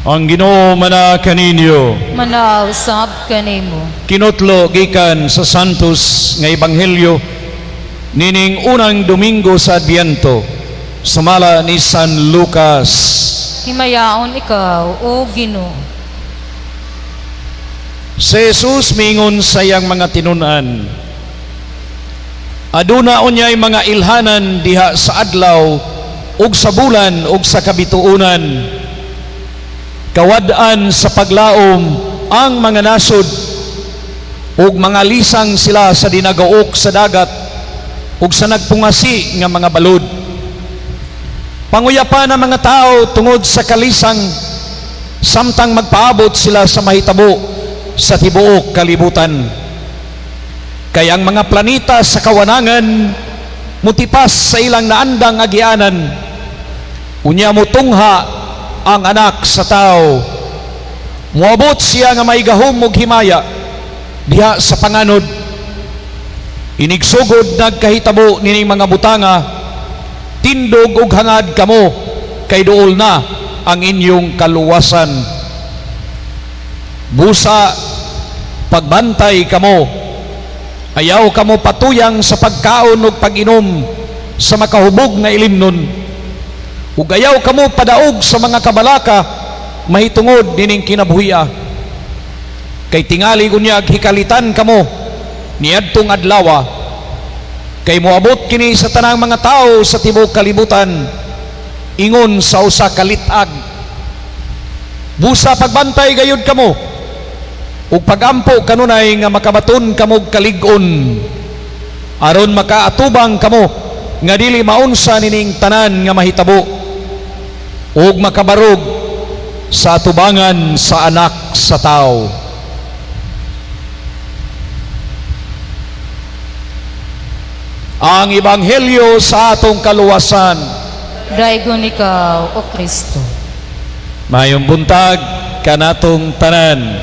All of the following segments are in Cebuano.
Ang Ginoo mana kaninyo. Manaal sab kanimo. Kinutlo gikan sa Santos nga Ebanghelyo nining unang Domingo sa Adbyento, sumala ni San Lucas. Himayaon ikaw, O Ginoo. Si Jesus miingon sa iyang mga tinun-an, "Aduna unyay mga ilhanan diha sa adlaw ug sa bulan ug sa kabituonan. Kawad-an sa paglaom ang mga nasod ug mga lisang sila sa dinagaok sa dagat ug sa nagpungasi nga mga balod. Panguyapan ang mga tao tungod sa kalisang samtang magpaabot sila sa mahitabo sa tibuok kalibutan. Kay ang mga planeta sa kawanangan mutipas sa ilang naandang agianan. Unya mutungha ang Anak sa Tao. Muabot siya nga may gahom ug himaya diha sa panganod. Inigsugod nagkahitabo nining mga butanga, tindog ug hangad kamo, kay duol na ang inyong kaluwasan. Busa pagbantay kamo. Ayaw kamo patuyang sa pagkaon ug pag-inom sa makahubog nga ilimnon. Ug ayaw kamo padaog sa mga kabalaka mahitungod nining kinabuhia. Kay tingali unyag hikalitan kamo niadtong adlawa, kay moabot kini sa tanang mga tao sa tibuok kalibutan ingon sa usa ka lit-ag. Busa pagbantay gayud kamo ug pagampo kanunay nga makabaton kamog kalig-on, aron makaatubang kamo nga dili maunsa nining tanan nga mahitabo ug makabarog sa atubangan sa Anak sa Tao." Ang Ebanghelyo sa atong kaluwasan. Daygon ikaw, O Kristo. Mayong buntag kanatong tanan.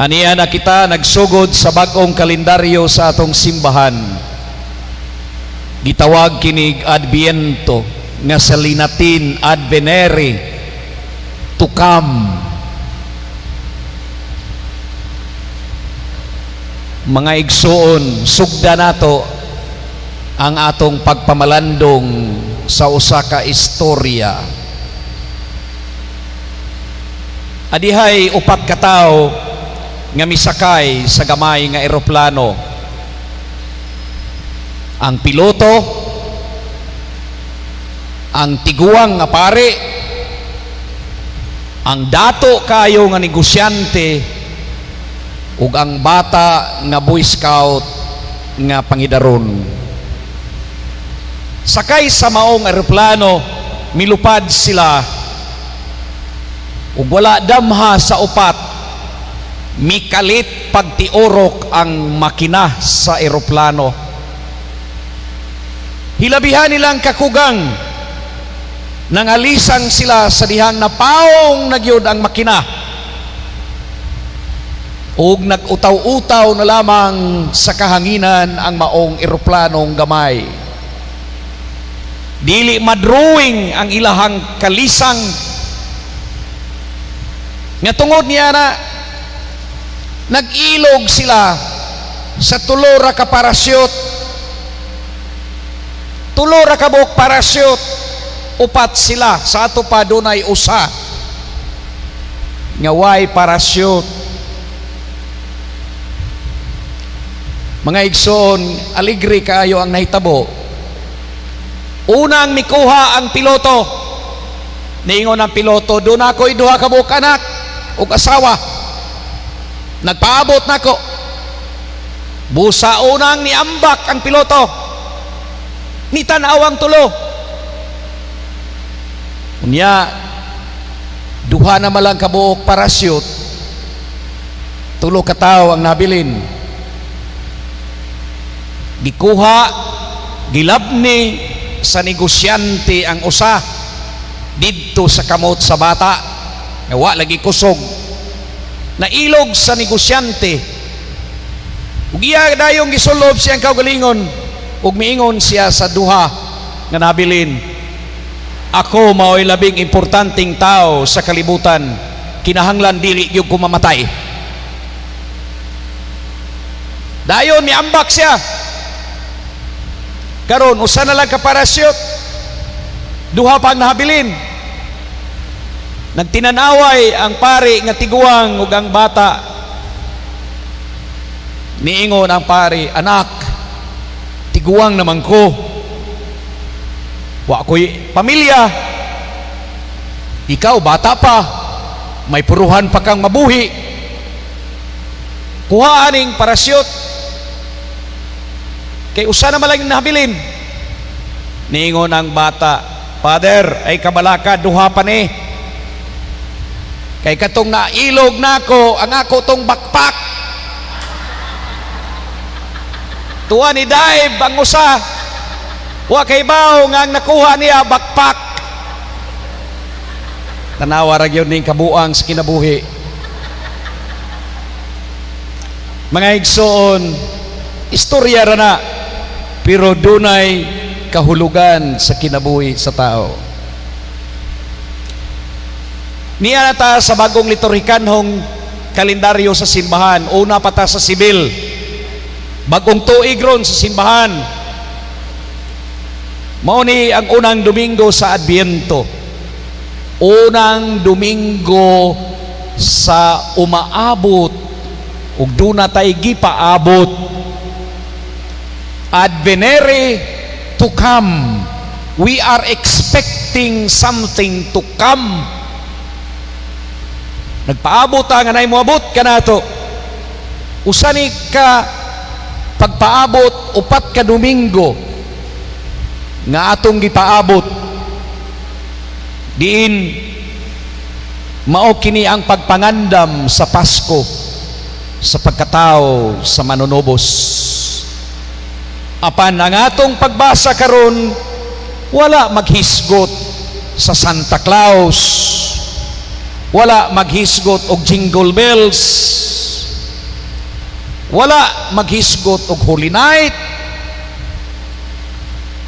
Aniya na kita nagsugod sa bag-ong kalendaryo sa atong simbahan. Gitawag kinig Adbiento, nga sa Linatin advenere, to come. Mga igsuon, sugda nato ang atong pagpamalandong sa usa ka istorya. Adihay upat ka tawo nga misakay sa gamay nga eroplano. Ang piloto, ang tiguang nga pare, ang dato kayo nga negosyante, ug ang bata nga Boy Scout nga pangidaron. Sakay sa maong eroplano, milupad sila ug wala damha sa upat, mikalit pagtiorok ang makina sa eroplano. Hilabihan nilang kakugang, nangalisang sila sa dihang napaong na gyud ang makina ug nag-utaw-utaw na lamang sa kahanginan ang maong eroplanong gamay. Dili madrawing ang ilahang kalisang nga tungod niya na nag-ilog sila sa tulo ra ka parasyut. Tulo ra ka buok parasyut, upat sila. Sa ato pa dunay usa nga way parasyut. Mga igsoon, aligre kaayo ang nahitabo. Unang mikuha ang piloto. Niingon ang piloto, "Duna ko'y duha ka buok anak ug asawa. Nagpaabot nako." Busa unang niambak ang piloto, nitanaw ang tulo. Unya, duha na malang kabuok parasyut, tulo ka tawo ang nabilin. Gikuha, gilabni sa negosyante ang usa didto sa kamot sa bata nga wa lagi kusog. Nailog sa negosyante ug iya dayong gisulob siyang kaugalingon ug miingon siya sa duha nga nabilin, Ako mao'y labing importanteng tao sa kalibutan, kinahanglan dili gyud ko mamatay. Dayon miambak siya. Karon usa na lang ka parachute, duha pang nahabilin. Nagtinanaway ang pari nga tiguang ug ang bata. Niingon ang pari, "Anak, tiguang naman ko. Wa ko'y pamilya. Ikaw, bata pa. May puruhan pa kang mabuhi. Kuha aning parachute. Kay usa na man lang nahabilin." Niingon ang bata, "Father, ay kabalaka, duha pa ni. Kay katong nailog nako, ang ako tong backpack. Tuwa ni dive ang usa. Wa kay baw nga ang nakuha niya backpack." Tanawa ra gyud ning kabuang sa kinabuhi. Mga igsoon, istorya ra na, pero dunay kahulugan sa kinabuhi sa tao. Niya na ta sa bagong liturhikanhong kalendaryo sa simbahan, una pa ta sa sibil. Bagong tuig ron sa simbahan. Mao ni ang unang Domingo sa Adbyento. Unang Domingo sa umaabot ug duna tay gipaabot. Advenere, to come. We are expecting something to come. Nagpaabot ta nga nay moabot kanato. Usa ni ka pagpaabot, 4 ka Domingo nga atong gipaabot. Diin mao kini ang pagpangandam sa Pasko, sa pagkatao sa Manunubos. Apan ang atong pagbasa karon wala maghisgot sa Santa Claus, wala maghisgot og jingle bells, wala maghisgot og Holy Night,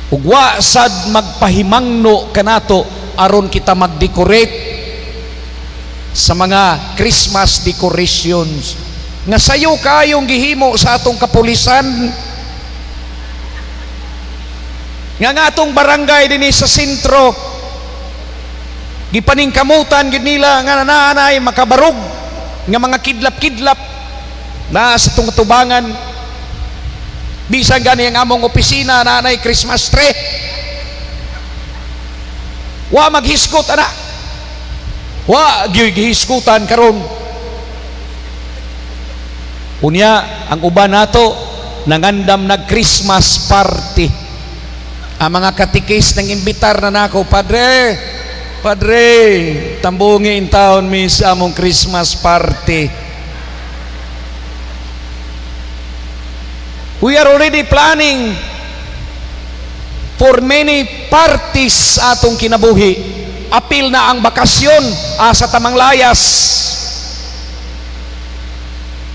ug wa sad magpahimangno kanato aron kita mag-decorate sa mga Christmas decorations nga sayo kayong gihimo sa atong kapulisan, nga nga atong barangay dinhi sa sentro gipaningkamutan gid nila nga naanay makabarog nga mga kidlap-kidlap na sa itong tubangan. Bisan gani ang among opisina naanay Christmas tree. Wa maghisgot ana, wa gyud gihisgutan karon. Unya ang uban nato nangandam nag Christmas party. Ang mga katikis nang imbitar na nako, "Padre, padre, tambungi in town mi sa among Christmas party." We are already planning for many parties sa atong kinabuhi. Apil na ang bakasyon asa tamang layas.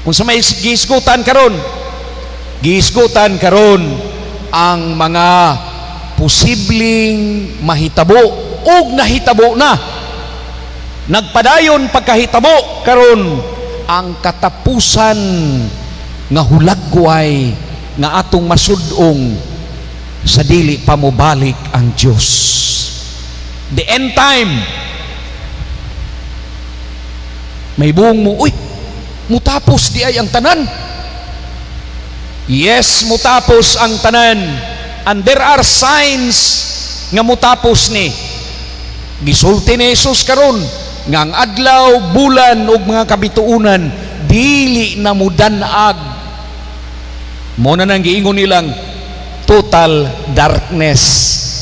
Kung sa may gihisgutan karon, gihisgutan karon ang mga posibleng mahitabo ug nahitabo na. Nagpadayon pagkahitabo karon ang katapusan nga hulagway nga atong masudong sa dili pa mobalik ang Dios. The end time. May buong mo, uy, mutapos di ay ang tanan. Yes, mutapos ang tanan. And there are signs nga mutapos ni. Gisulti ni Jesus karon nga ang adlaw, bulan ug mga kabituonan dili na mudan-ag. Mo na nang giingon nilang total darkness.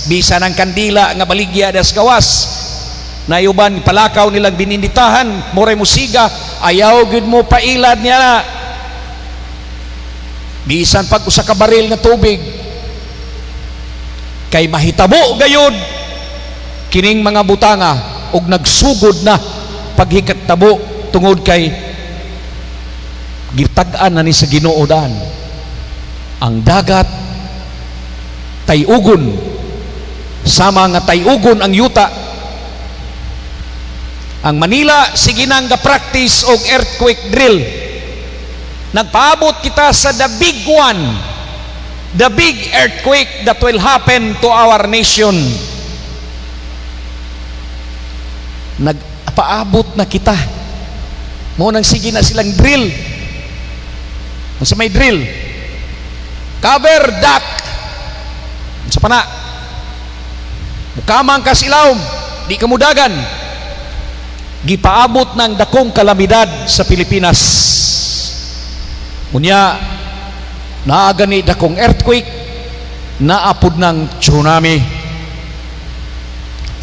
Bisan ang kandila nga baligya das gawas, nayuban palakaw nilang bininditahan, moray musiga, ayaw gud mo pailad niya na. Bisan pag usa ka baril nga tubig, kay mahitabo gayud kining mga butanga og nagsugod na paghikatabo tungod kay gitag-an na ni sa Ginoo dan. Ang dagat tayugon, Sama nga tayugon ang yuta. Ang Manila sige nang ga-practice og earthquake drill. Nagpaabot kita sa the big one, the big earthquake that will happen to our nation. Nagpaabot na kita. Mao nang sige na silang drill. Unsa may drill? Cover, duck. Unsa pa na? Mukamang ka sa ilawom, di ka mudagan. Gipaabot ng dakong kalamidad sa Pilipinas. Unya, naa gani dakong earthquake, naa pod ng tsunami.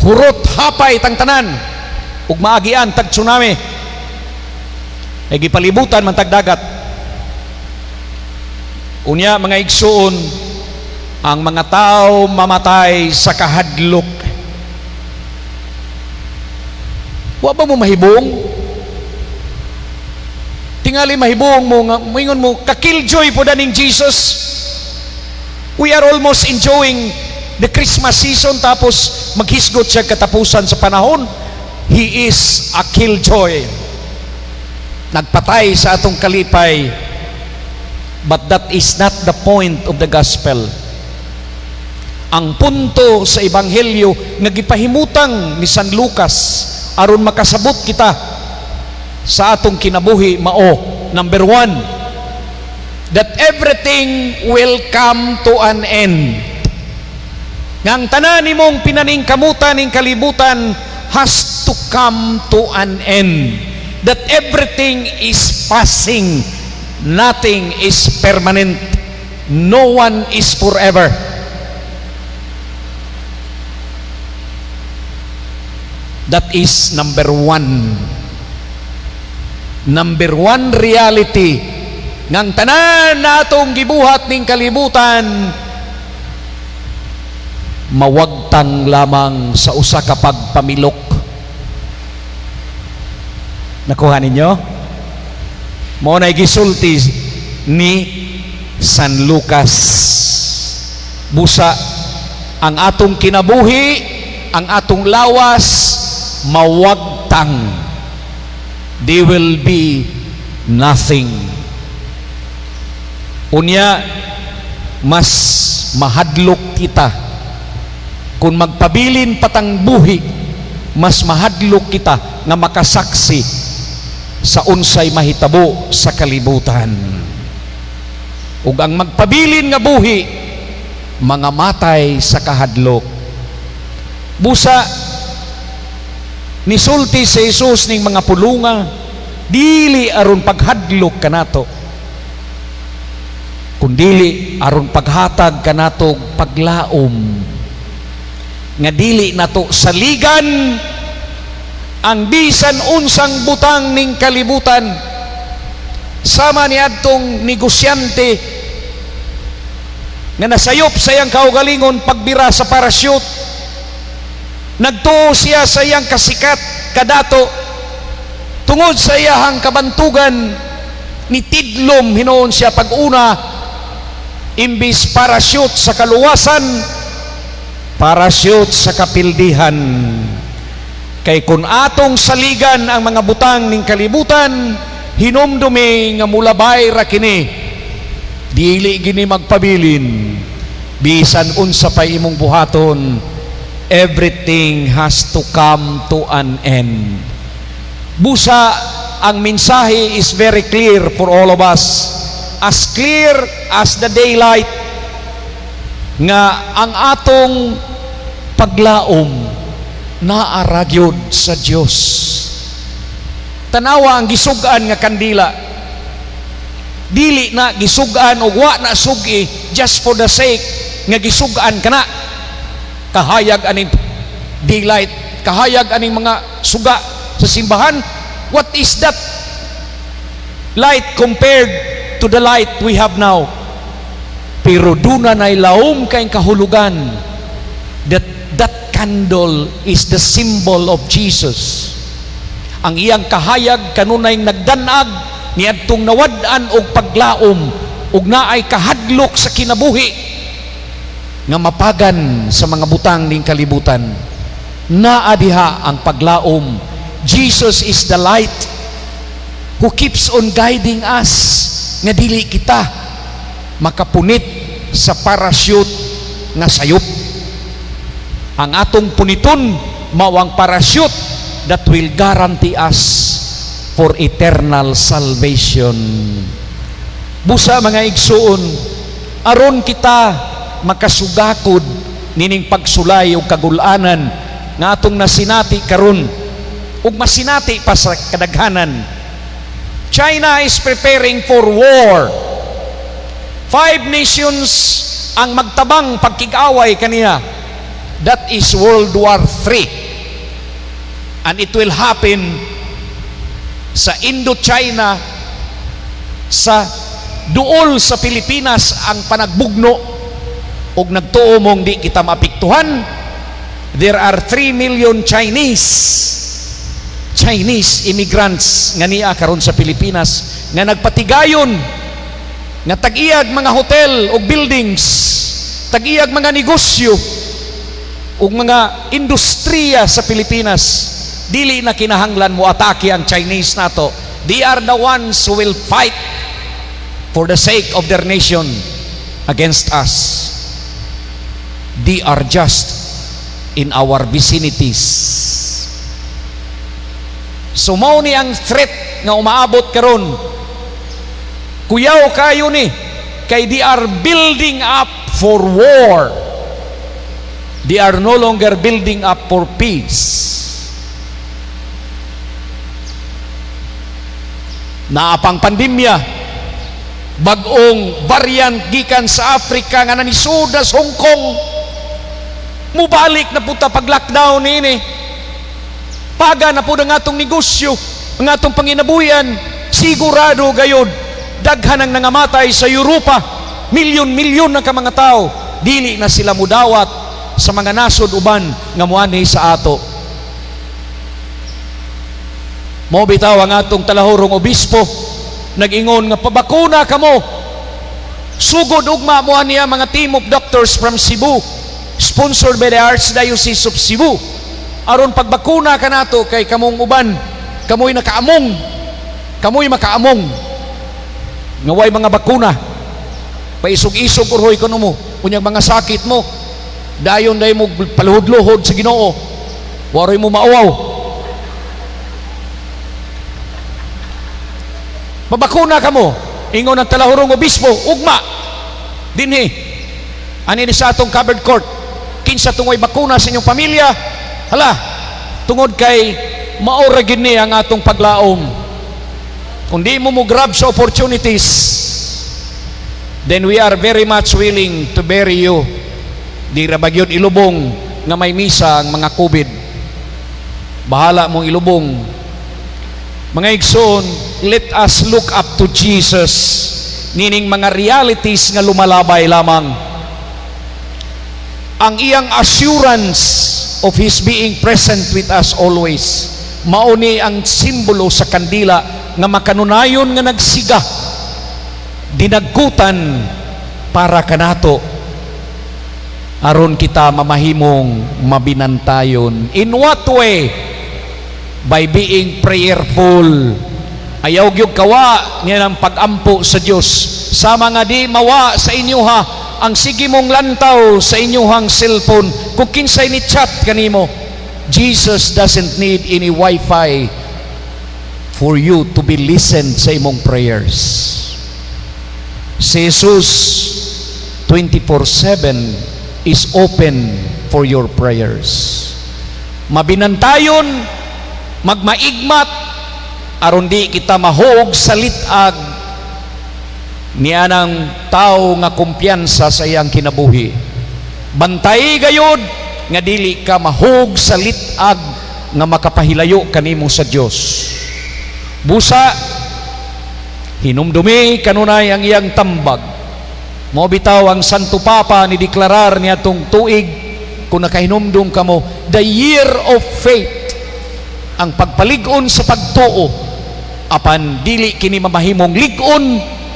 Hurot hapay tang tanan ug maagian tag tsunami. Ay gipalibutan man tag dagat. Unya, mga igsuon, ang mga tao mamatay sa kahadlok. Wa ba mo mahibong? Tingali mahibong mo nga moingon mo, "Kakilljoy po ning Jesus." We are almost enjoying the Christmas season, tapos maghisgot siya katapusan sa panahon. He is a killjoy. Nagpatay sa atong kalipay. But that is not the point of the gospel. Ang punto sa ebanghelyo nga gipahimutang ni San Lucas aron makasabot kita sa atong kinabuhi mao, number one, that everything will come to an end. Ngang tanan nimong pinaningkamutan ning kalibutan has to come to an end. That everything is passing. Nothing is permanent. No one is forever. That is number one. Number one reality. Ngang tanan natong gibuhat ning kalibutan mawagtang lamang sa usa ka pagpamilok. Nakuha ninyo? Mao na gisulti ni San Lucas. Busa ang atong kinabuhi, ang atong lawas mawagtang. They will be nothing. Unya, mas mahadlok kita kung magpabilin patang buhi, mas mahadlok kita nga makasaksi sa unsay mahitabo sa kalibutan. Ug ang magpabilin nga buhi, mga matay sa kahadlok. Busa nisulti si Jesus ning mga pulunga dili aron paghadlok kanato, kundili aron paghatag kanato paglaom nga dili nato saligan ang bisan unsang butang ning kalibutan, sama ni adtong negosyante nga nasayop sa iyang kaugalingon pagbira sa parachute. Nagtuo siya sa iyang kasikat kadato tungod sa iyahang kabantugan, nitidlom hinuon siya pag-una. Imbis parachute sa kaluwasan, parachute sa kapildihan. Kay kung atong saligan ang mga butang ning kalibutan, hinumdumi nga mulabay ra kini, dili gini magpabilin. Bisan unsa pay imong buhaton, everything has to come to an end. Busa ang mensahe is very clear for all of us, as clear as the daylight, nga ang atong paglaom naa ra gyud sa Dios. Tanawa ang gisug-an nga kandila. Dili na gisug-an og wa na sugi just for the sake nga gisug-an kana. Kahayag aning daylight, kahayag aning mga suga sa simbahan. What is that light compared to the light we have now? Pero duna nay laom kay kahulugan that that candle is the symbol of Jesus. Ang iyang kahayag kanunay nagdanag niadtong nawad-an og paglaom ug naay kahadlok sa kinabuhi. Nga mapagan sa mga butang ning kalibutan. Naa diha ang paglaom. Jesus is the light who keeps on guiding us nga dili kita makapunit sa parachute nga sayop. Ang atong puniton mao ang parachute that will guarantee us for eternal salvation. Busa, mga igsuon, aron kita makasugakod nining pagsulay ug kagulanan nga atong nasinati karon ug masinati pa sa kadaghanan. China is preparing for war. Five nations ang magtabang pagkig-away kaniya. That is World War III. And it will happen sa Indochina, sa duol sa Pilipinas ang panagbugno, ug nagtuo mong di kita maapektuhan. There are 3 million Chinese immigrants nga nia karon sa Pilipinas nga nagpatigayon nga tag-iyag mga hotel ug buildings, tag-iyag mga negosyo ug mga industriya sa Pilipinas. Dili na kinahanglan mo atake ang Chinese nato. They are the ones who will fight for the sake of their nation against us. They are just in our vicinities. So mao ni ang threat nga umaabot karon. Kuyaw kayo ni kay they are building up for war. They are no longer building up for peace. Naa pang pandemya, bag-ong variant gikan sa Africa nga nanisod na sa Hong Kong. Mubalik na pud ta pag lockdown niini. Paga na pud ang atong negosyo, ang atong panginabuhian. Sigurado gayod daghan ang nangamatay sa Europa, milyon-milyon na ka mga tao. Dili na sila mudawat sa mga nasod uban nga muanhi sa ato. Mao bitaw ang atong talahurong obispo nag-ingon nga pabakuna kamo. Sugod ugma mo niya mga team of doctors from Cebu, sponsored by the Archdiocese of Cebu, aron pagbakuna kanato kay kamong uban, kamoy nakaamong, kamoy makaamong nga way mga bakuna. Paisog-isog urhoy kuno mo, unyag mga sakit mo, dayon day mo paluhod-luhod sa Ginoo, waroy mo mauwaw. Pabakuna kamo, ingon ang talahurong obispo, ugma dinhi ani ni sa atong covered court. Kinsa tungoy bakuna sa inyong pamilya? Hala, tungod kay mao ra gyud ni ang atong paglaom. Kung di mo mo grab sa opportunities, then we are very much willing to bury you. Di ra ba gyud ilubong nga may misa ang mga COVID? Bahala mong ilubong. Mga igsoon, let us look up to Jesus nining mga realities nga lumalabay lamang. Ang iyang assurance of His being present with us always. Mao ni ang simbolo sa kandila nga makanunayon nga nagsiga, dinagkutan para kanato aron kita mamahimong mabinantayon. In what way? By being prayerful. Ayaw gyud kawa niya ng pag-ampo sa Dios. Sa mga di mawa sa inyo ha, ang sige mong lantaw sa inyong cellphone kung kinsay ni chat kanimo. Jesus doesn't need any wifi for you to be listened sa imong prayers. Si Jesus 24/7 is open for your prayers. Mabinantayon, magmaigmat aron di kita mahog sa litag niya ng tao nga kumpiyansa sa iyang kinabuhi. Bantay gayod nga dili ka mahog sa litag nga makapahilayo kanimo sa Dios. Busa, hinumdumi kanunay ang iyang tambag. Mao bitaw ang Santo Papa ni deklarar niya tong tuig, kung nakahinumdum kamo, the Year of Faith, ang pagpalig-on sa pagtuo. Apan dili kini mamahimong lig-on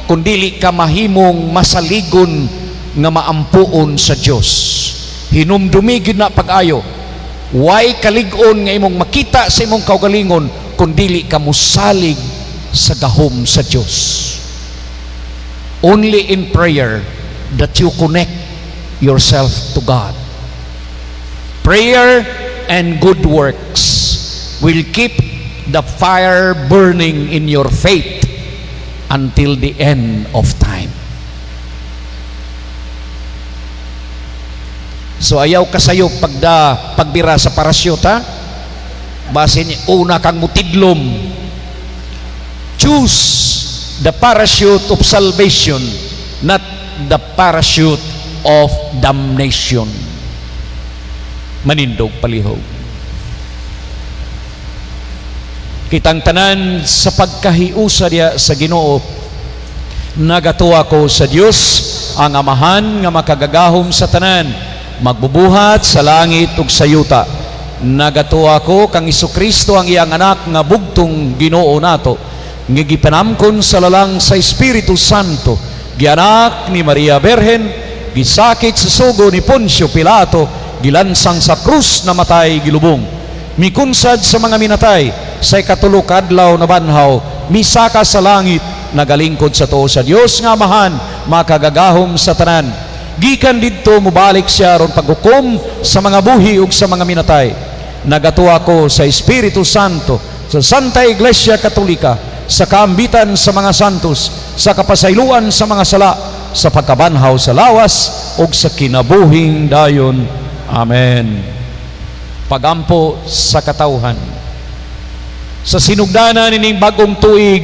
kung dili ka mahimong masaligon nga maampuon sa Dios. Hinumdumi gyud na pag-ayo. Way kalig-on nga imong makita sa imong kaugalingon kung dili ka musalig sa gahom sa Dios. Only in prayer that you connect yourself to God. Prayer and good works will keep the fire burning in your faith until the end of time. So ayaw kasayop pagbira sa parachute, ha? Basin una kang mutidlom. Choose the parachute of salvation, not the parachute of damnation. Manindog palihog. Kitang tanan sa pagkahiusa diya sa Ginoo, nagatuwa ko sa Dios ang Amahan nga makagagahom sa tanan, magbubuhat sa langit ug sa yuta. Nagatuwa ko kang Hesukristo ang iyang anak nga bugtong Ginoo nato, nga gipanamkon sa lalang sa Espiritu Santo, gianak ni Maria Berhen, gisakit sa sugo ni Poncio Pilato, gilansang sa krus, namatay, gilubong, mikunsad sa mga minatay, sa ikatulo ka adlaw nabanhaw, misaka sa langit, nagalingkod sa tuo sa Dios nga Amahan makagagahom sa tanan. Gikan didto mobalik siya aron paghukom sa mga buhi ug sa mga minatay. Nagatuo ko sa Espiritu Santo, sa Santa Iglesia Katolika, sa kaambitan sa mga santos, sa kapasayloan sa mga sala, sa pagkabanhaw sa lawas ug sa kinabuhing dayon. Amen. Pagampo sa katawhan. Sa sinugdanan ining bagong tuig,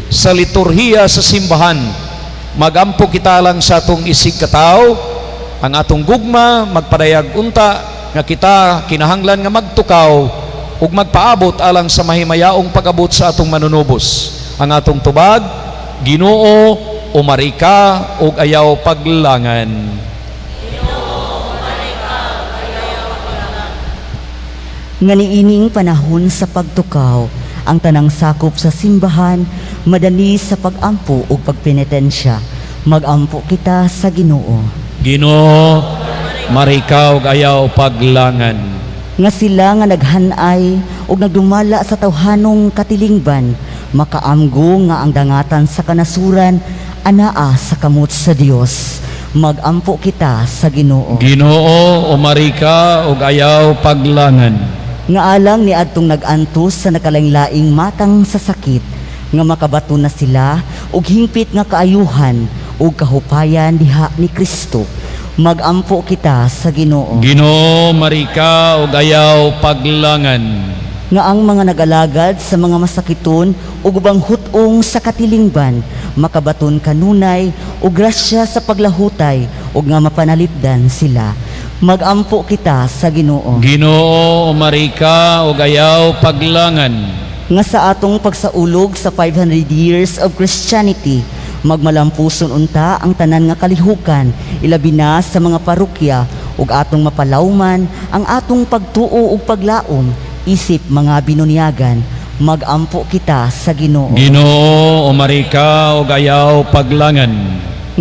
sa liturhiya sa simbahan, magampo kita lang sa atong isig katawo. Ang atong gugma magpadayag unta nga kita kinahanglan nga magtukaw ug magpaabot alang sa mahimayaong pag-abot sa atong Manunubos. Ang atong tubag: Ginoo, umarika ug ayaw paglangan. Nga niining panahon sa pagtukaw, ang tanang sakop sa simbahan madani sa pagampo ug pagpenitensya. Magampo kita sa Ginoo. Ginoo, marika ug ayaw paglangan. Nga sila nga naghanay ug nagdumala sa tawhanong katilingban makaamgo nga ang dangatan sa kanasuran anaa sa kamot sa Dios. Magampo kita sa Ginoo. Ginoo, umarika ug ayaw paglangan. Nga alang ni adtong nag-antos sa nakalaing-laing matang sa sakit, nga makabato na sila og hingpit nga kaayuhan ug kahupayan diha ni Kristo. Magampo kita sa Ginoo. Ginoo, marika ug ayaw paglangan. Nga ang mga nag-alagad sa mga masakiton ug ubang hut-ong sa katilingban makabaton kanunay og grasya sa paglahutay ug nga mapanalipdan sila. Magampo kita sa Ginoo. Ginoo, marika ug ayaw paglangan. Nga sa atong pagsaulog sa 500 years of Christianity, magmalampuson unta ang tanan nga kalihukan, ilabi na sa mga parokya, ug atong mapalawman ang atong pagtuo ug paglaom isip mga binunyagan. Magampo kita sa Ginoo. Ginoo, umarika ug ayaw paglangan.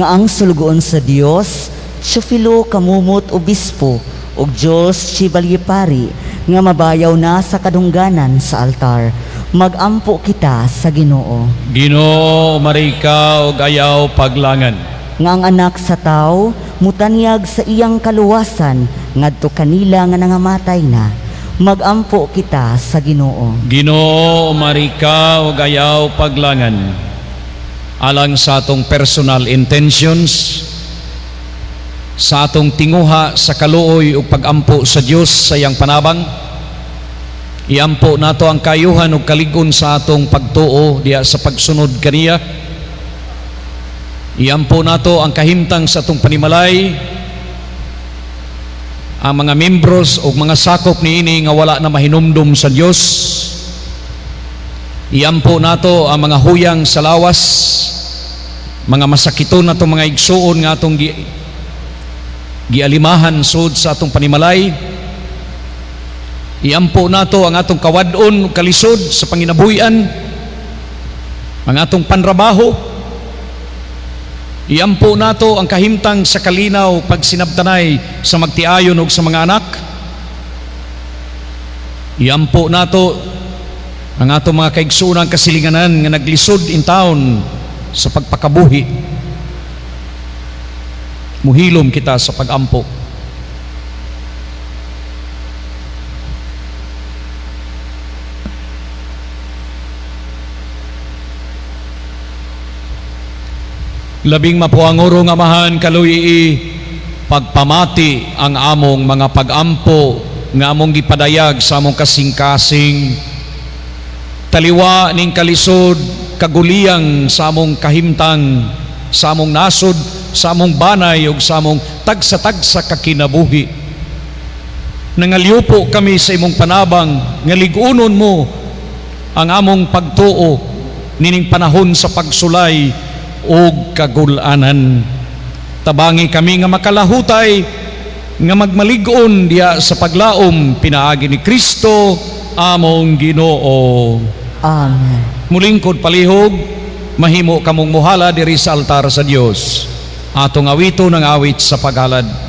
Nga ang sulugoon sa Dios Teofilo Camomot Obispo ug Dios Chevalier Pari nga mabayaw na sa kadungganan sa altar. Magampo kita sa Ginoo. Ginoo, umarika ug ayaw paglangan. Nga ang Anak sa Tao mutanyag sa iyang kaluwasan ngadto kanila nga nangamatay na. Magampo kita sa Ginoo. Ginoo, umarika ug ayaw paglangan. Alang sa atong personal intentions, sa atong tinguha sa kaluoy ug pagampo sa Dios sa iyang panabang, iampo nato ang kayuhan ug kalig-on sa atong pagtuo diha sa pagsunod kaniya. Iampo nato ang kahimtang sa atong panimalay, ang mga membros o mga sakop niini nga wala na mahinumdum sa Dios. Iampo nato ang mga huyang sa lawas, mga masakiton natong mga igsuon nga atong gialimahan sud sa atong panimalay. Iampo nato ang atong kawad-on ug kalisod sa panginabuhian, ang atong panrabaho. Iampo nato ang kahimtang sa kalinaw, pagsinabtanay sa magtiayon ug sa mga anak. Iampo nato ang ato mga kaigsuonang kasilinganan nga naglisod in town sa pagpakabuhi. Muhilom kita sa pagampo. Labing mapuanguro nga Amahan, kaluyi, pagpamati ang among mga pagampo nga among gipadayag sa among kasing-kasing. Taliwa ning kalisod, kaguliyang sa among kahimtang, sa among nasod, sa among banay ug sa among tagsa-tagsa ka kinabuhi. Nangalyupo kami sa imong panabang nga lig-unon mo ang among pagtuo nining panahon sa pagsulay og kagul-anan. Tabangi kami nga makalahutay nga magmalig-on diha sa paglaom pinaagi ni Kristo among Ginoo. Amen. Mulingkod palihog, mahimo kamong muhala diri sa altar sa Dios. Atong awiton ang awit sa paghalad.